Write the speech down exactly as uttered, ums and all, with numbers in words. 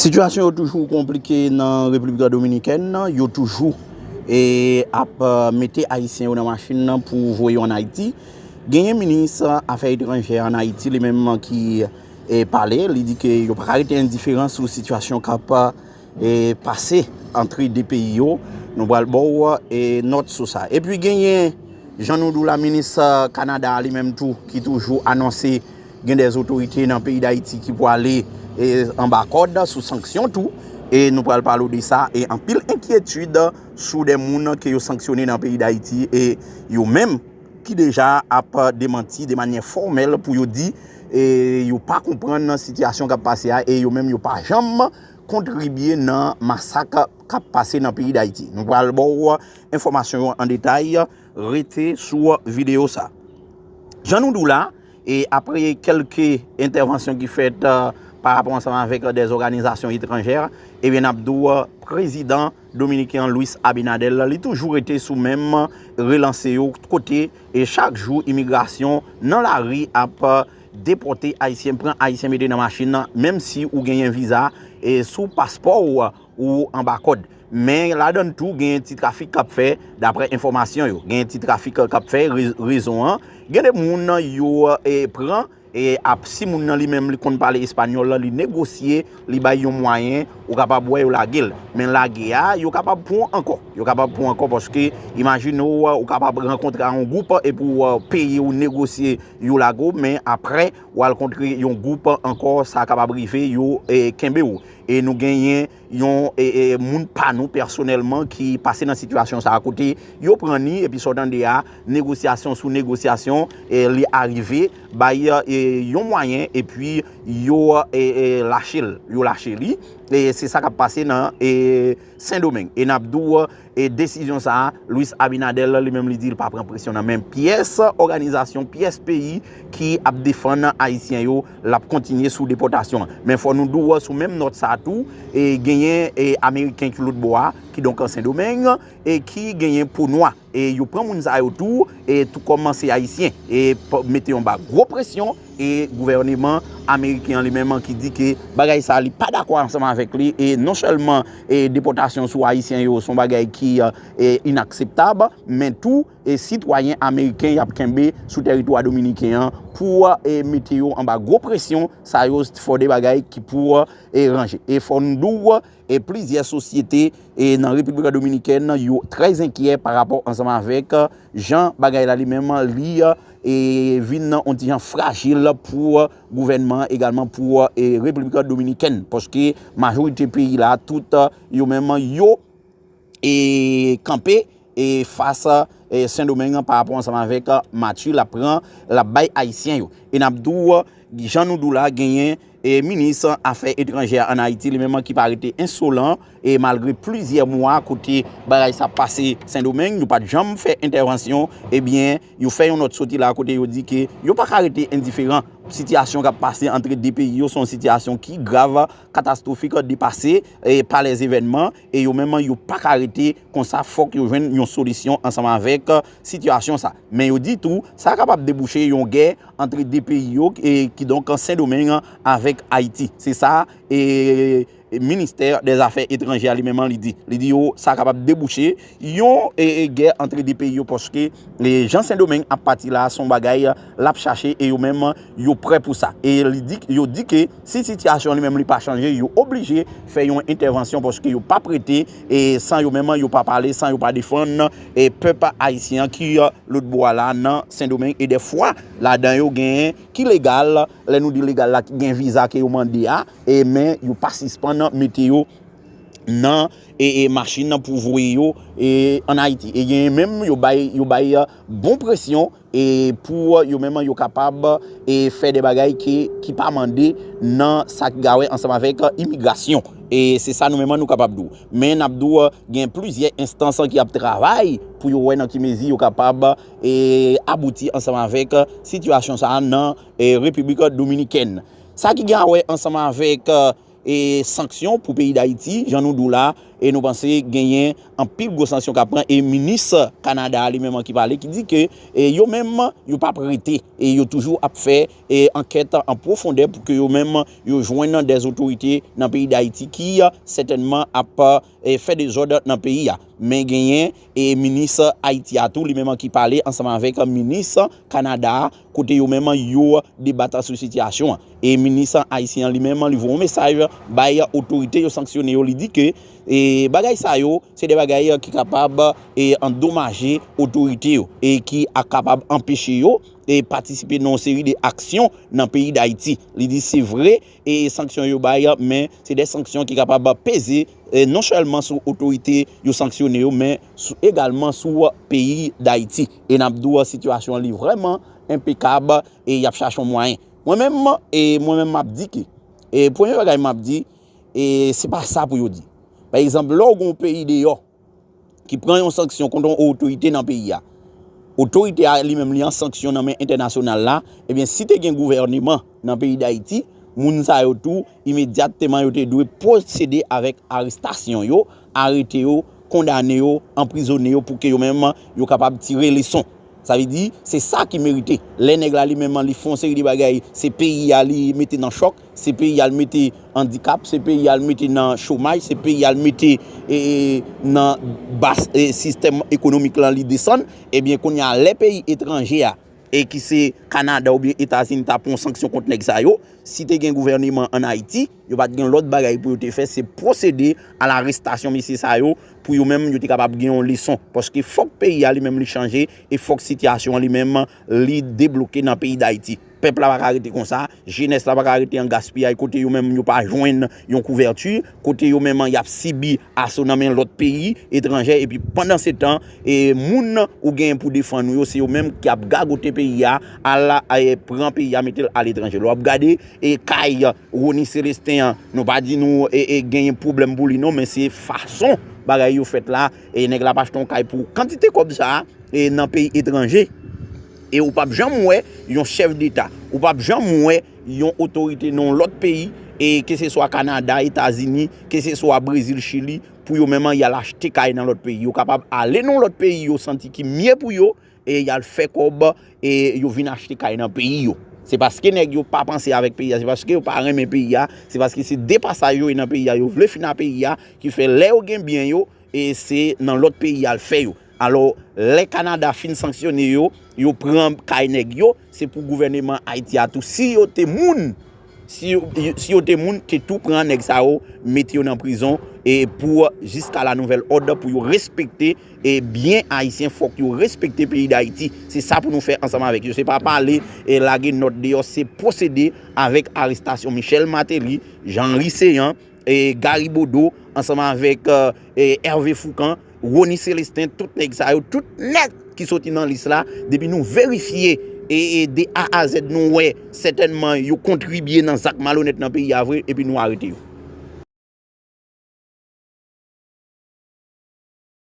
Sitiyasyon yo toujou konplike nan Repiblik Dominikèn, yo toujou e ap e, mete Ayisyen yo nan machin nan pou voye yo ann Ayiti. Genyen minis afè etranjè ann Ayiti, li menm ki e, pale, li di ke yo pa ka rete endiferan sou sitiyasyon k ap e, pase antre de peyi yo. Nou pral ba w e, nòt sou sa. Epi genyen, jan nou di w la, minis e, Kanada a li menm tou, ki toujou anonse gen de otorite nan peyi Dayiti ki pwale e, anba kòd sou sanksyon tou. E nou pral pale w de sa. E anpil enkyetid sou de moun ke yo sanksyone nan peyi Dayiti e yo menm ki deja ap demanti de manyè fòmèl pou yo di e yo pa konprann sitiyasyon k ap pase a e yo menm yo pa janm kontribye nan masak k ap pase nan peyi Dayiti. Nou pral ba w enfòmasyon yo an detay, rete sou videyo sa. Jan nou di w la, e apre kèlke entèvansyon ki fèt e, pa rapò ansanm avèk de òganizasyon etranjè, ebyen n ap di w prezidan dominiken an Luis Abinader, li toujou rete sou menm relanse yo kote e chak jou imigrasyon nan lari ap depòte Ayisyen, pran Ayisyen mete nan machin nan, menm si ou genyen viza e sou paspò w ou anba kòd. Men ladan l tou, genyen ti trafik k ap fè, daprè enfòmasyon yo. Genyen ti trafik k ap fè, re- rezon an. Gen de moun yo e, pran e ap si moun nan li menm li konn pale espanyòl, li negosye, li bay yon mwayen, ou kapab wè yo lage l. Men lage a, yo kapab pran w ankò. Yo kapab pran w ankò paske imajine w, ou kapab rankontre a yon gwoup epi w peye, ou negosye, yo lage w, men apre, w al kontre yon gwoup ankò, sa kapab rive, yo e, kenbe w. E nou genyen yon e, e, moun pa nou pèsonèlman ki pase nan sitiyasyon sa a kote yo pran ni, epi sa w tande a, negosyasyon sou negosyasyon, e, li arive bay e, yon mwayen, epi yo e, e, lache l, yo lache li. E se sa k ap pase nan e, Sendomeng. E n ap di w e, desizyon sa a, Luis Abinader li menm li di l pa pran presyon nan men pyès òganizasyon, pyès peyi ki ap defann Ayisyen yo, l ap kontinye sou depòtasyon an. Men fò nou di w sou menm nòt sa a tou, e genyen e, Ameriken ki lòt bò a, kidonk an Sendomeng, e ki genyen po nwa. E yo pran moun sa yo tou, e tou kòman se Ayisyen, e p- mete yon ba gwo presyon, e gouvèneman ameriken an li menm ki di ke bagay sa li pa dakò ansanm avèk li, e non sèlman e depòtasyon sou Ayisyen yo se yon bagay ki e, inakseptab, men tou e sitwayen ameriken y ap kenbe sou tèritwa dominiken an pou e, mete yo anba gwo presyon, sa yo fò de bagay ki pou e, ranje. E fò n di w, e plizyè sosyete e, nan Repiblik Dominikèn yo trè enkyè pa rapò ansanm avèk jan bagay la li menm li e, vin yon ti jan frajil pou gouvènman, egalman pou e, Repiblik Dominikèn, paske majorite peyi la, tout yo menm yo e, kanpe e, fas e, Sendomeng pa rapò ansanm avèk mati l ap pran, l ap bay Ayisyen yo. E n ap di w, jan nou di w la, genyen e, minis afè etranjè ann Ayiti, li menm ki pa rete ensolan, e malgre plizyè mwa kote bagay sa ap pase Sendomeng, yo pa t janm fè entèvansyon, ebyen, yo fè yon nòt soti la kote yo di ke yo pa ka rete endiferan. Sitiyasyon k ap pase antre de peyi yo se yon sitiyasyon ki grav, katastwofik, depase e, pa lèzevènman, e yo menm yo pa ka rete konsa, fòk yo jwenn yon solisyon ansanm avèk sitiyasyon sa. Men yo di tou, sa kapab debouche yon gè antre de peyi yo, e kidonk Sendomeng avèk Ayiti. Se sa e, ministè dèzafè etranjè a li menm li di. Li di yo sa kapab debouche yon e, e, gè antre de peyi yo, paske e, jan Sendomeng ap pati la, se yon bagay l ap chache, e yo menm yo prè pou sa. E li di, yo di ke si sitiyasyon li menm li pa chanje, yo oblije fè yon entèvansyon, paske yo p ap rete e, san yo menm yo pa pale, san yo pa defann e, pèp ayisyen an ki e, lòt bò a la nan Sendomeng. E dèfwa, ladan yo genyen ki legal, lè nou di legal la, ki gen viza ke yo mande a, e men yo pa sispann mete yo nan e, e machin nan pou voye yo e, ann Ayiti. E genyen menm yo bay, yo bay e, bon presyon e, pou yo menm yo kapab e, fè de bagay ki, ki pa mande nan sa ki gen a wè ansanm avèk e, imigrasyon. E se sa nou menm nou kapab di w. Men n ap di w, gen plizyè enstans ki ap travay pou yo wè nan ki mezi yo kapab e, abouti ansanm avèk e, sitiyasyon sa a nan e, Repiblik Dominikèn. Sa ki gen a wè ansanm avèk e, e sanksyon pou peyi Dayiti, jan nou di w la, E nou panse genyen anpil gwo sanksyon k ap pran. E minis Kanada a li menm ki pale, ki di ke e yo menm yo p ap rete, e yo toujou ap fè e ankèt an pwofondè pou ke yo menm yo jwenn de otorite nan peyi Dayiti ki sètènman ap e fè dezòd nan peyi a. Men genyen e minis Ayiti a tou li menm ki pale ansanm avèk minis Kanada a, kote yo menm yo debat sou sitiyasyon an. E minis ayisyen an li menm li voye yon mesaj bay otorite yo sanksyone yo, li di ke e bagay sa yo se de bagay ki kapab e andomaje otorite yo e ki a kapab anpeche yo e patisipe nan yon seri de aksyon nan peyi Dayiti. Li di se vre e sanksyon yo bay, men se de sanksyon ki kapab peze e non sèlman sou otorite yo sanksyone yo, men sou, egalman sou peyi Dayiti. E n ap di w sitiyasyon an li vrèman enpekab e y ap chache yon mwayen. Mwen menm, e mwen menm m ap di ke e premye bagay m ap di, e se pa sa pou yo di. Pa egzanp, lè w gen yon peyi deyò ki pran yon sanksyon kont yon otorite nan peyi a, otorite a li menm li an sanksyon nan men entènasyonal la, ebyen si te gen gouvèneman nan peyi Dayiti, moun sa yo tou imedyatman yo te dwe pwosede avèk arestasyon yo, arete yo, kondane yo, anprizone yo pou ke yo menm yo kapab tire leson. Sa vle di, se sa ki merite. Lè nèg la li menm li fè yon seri de bagay, se peyi a li mete nan chòk, se peyi a l mete andikap, se peyi a l mete nan chomaj, se peyi a l mete e, e, nan bas e, sistèm ekonomik lan li desann, ebyen kounye a lè peyi etranje a e ki se Kanada oubyen Etazini ta pran yon sanksyon kont nèg sa yo, si te gen gouvèneman ann Ayiti, yo pa t gen lòt bagay pou yo te fè, se pwosede a larestasyon mesye sa yo pou yo menm yo te kapab gen yon leson. Paske fòk peyi a li menm li chanje e fòk sitiyasyon an li menm li debloke nan peyi Dayiti. Pèp la pa ka rete konsa, jenès la pa ka rete an gaspiyay kote yo menm yo pa jwenn yon kouvèti, kote yo menm y ap sibi aso nan men lòt peyi etranje, epi pandan se tan e moun ou genyen pou defann ou yo se yo menm ki ap gagote peyi a, al e, pran peyi a mete l aletranje. Lè w ap gade e kay Rony Celestin an, nou pa di nou e, e genyen pwoblèm pou li non, men se fason bagay yo fèt la. E nèg la pa achte yon kay pou kantite kòb sa a e nan peyi etranje. E ou p ap janm wè yon chèf deta, ou p ap janm wè yon otorite nan yon lòt peyi, e keseswa Kanada, Etazini, keseswa Brezil, Chili, pou yo menm y al achte kay nan lòt peyi. Yo kapab ale nan yon lòt peyi yo santi ki mye pou yo, e y al fè kòb, e yo vin achte kay nan peyi yo. Se paske nèg yo pa panse avèk peyi a, se paske yo pa renmen peyi a, se paske se depasaj yo ye nan peyi a, yo vle fin a peyi a, ki fè lè yo gen byen yo, e se nan lòt peyi y al fè yo. Alò, lè Kanada fin sanksyone yo, yo pran kay nèg yo, se pou gouvèneman Ayiti a tou. Si yo te moun, si yo, si yo te moun, te tou pran nèg sa yo, mete yo nan prizon, e pou jiska la nouvèl òd, pou yo respekte e byen ayisyen, fòk yo respekte peyi Dayiti. Se sa pou nou fè ansanm avèk yo. Se pa pale e lage nòt deyò, se pwosede avèk arestasyon Michel Martelly, Jean Henry Céant, e Gary Bodeau, ansanm avèk e, e, Hervé Fourcand, Rony Celestin, tout nèg sa yo, tout nèg ki soti nan lis la, depi nou verifye e, e de A a Z nou wè sètènman yo kontribye nan zak malonèt nan peyi a vre, epi nou arete yo.